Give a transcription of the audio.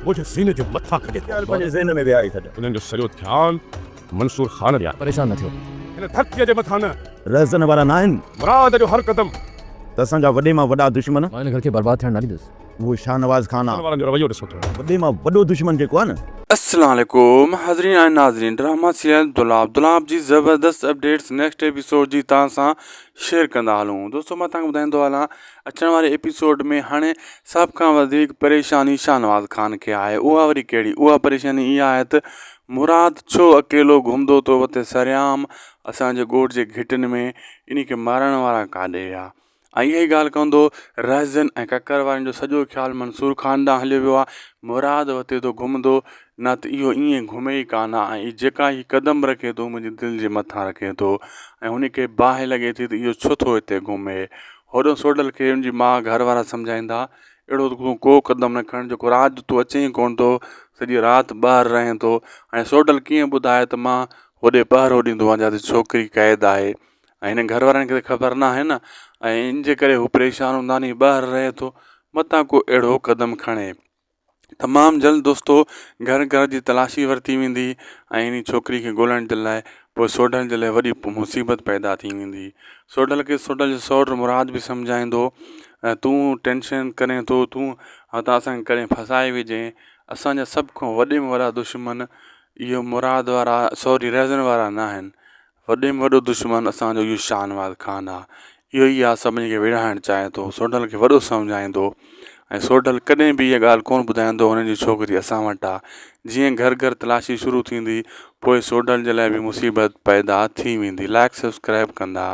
منهنجي سيني جي مٿان کڄي ٿو. خيال پنهنجي ذهن ۾ ويهاري ڇڏ. انهن جو سڄو ڌيان منصور خان ڏي آهي. پريشان نه ٿيو. هن ڌرتيء جي مٿان نه. رهزن وارا ناهن. مراد جو هر قدم. ته اسان جا وڏي مان وڏا دشمن. مان هن گهر کي برباد ٿيڻ نه ڏيندس. اهو شاهنواز خان آ. وارن جو رويو ڏسو ٿو. وڏي مان وڏو دشمن جيڪو آ نه. السلام عليڪم حاضرين ۽ ناظرين ڊراما سيريل دولاب دولاب جي زبردست اپڊيٽس نيڪسٽ ايپيسوڊ جي توهان سان شيئر ڪندا هلون دوستو مان توهان کي ٻڌائيندو هلان اچڻ واري ايپيسوڊ ۾ هاڻي سڀ کان وڌيڪ پريشاني شاهنواز خان کي آهي اها وري ڪهڙي اها پريشاني اها آهي ته مراد ڇو اڪيلو گهمندو ٿو وتي سرعام اسان جي ڳوٺ جي گهٽين ۾ انهي کي مارڻ وارا ڪاڏي ويا ۽ اها ئي ڳالهه ڪندو رهزن ۽ ڪڪر وارن جو سڄو خيال منصور خان ڏانهن هليو ويو آهي مراد وتي ٿو گهمندو نه ته اهو ائين گهمي ئي ڪانه ها ۽ جيڪا هي قدم رکي ٿو منهنجي دل جي مٿان رکي ٿو ۽ هن کي باهه لڳي ٿي ته اهو ڇو ٿو هتي گهمي هوڏو سوڍل کي هن جي ماء گهر وارا سمجهائيندا اهڙو تون ڪو قدم نه کڻ جيڪو رات جو تون اچين ئي ڪونه ٿو سڄي رات ٻاهر رهين ٿو ۽ سوڍل ڪيئن ٻڌائي ته مان هوڏي پهرو ڏيندو آهيان جتي ڇوڪري قيد آهي ۽ هن گهر وارن کي ته خبر ناهي نه ۽ ان جي ڪري هو پريشان هوندا آهن هي ٻاهر رهي ٿو متان ڪو اهڙو قدم کڻي تمام جلد دوستو گهر گهر جي تلاشي ورتي ويندي ۽ ان ڇوڪري کي ڳولڻ جي لاء پوء سوڍل جي لاء وڏي مصيبت پيدا ٿي ويندي سوڍل کي سوڍل جو سئوٽ مراد به سمجهائيندو تون ٽينشن ڪرين ٿو تون هتان اسان کي ڪڏهن ڦاسائي وجهين اسان جا سڀ کان وڏي ۾ وڏا دشمن اهو مراد وارا سوري رهزن وارا نه آهن وڏي ۾ وڏو دشمن اسان جو اهو شاهنواز خان آ اهو ئي آ سڀني کي وڙهائڻ چاهي ٿو سوڍل کي وڏو سمجهائيندو ۽ سوڍل ڪڏهن به اها ڳالهه ڪونه ٻڌائيندو هن جي ڇوڪري اسان وٽ آ جيئن گهر گهر تلاشي شروع ٿيندي پوء سوڍل جي لاء به مصيبت پيدا ٿي ويندي لائڪ سبسڪرائب ڪندا.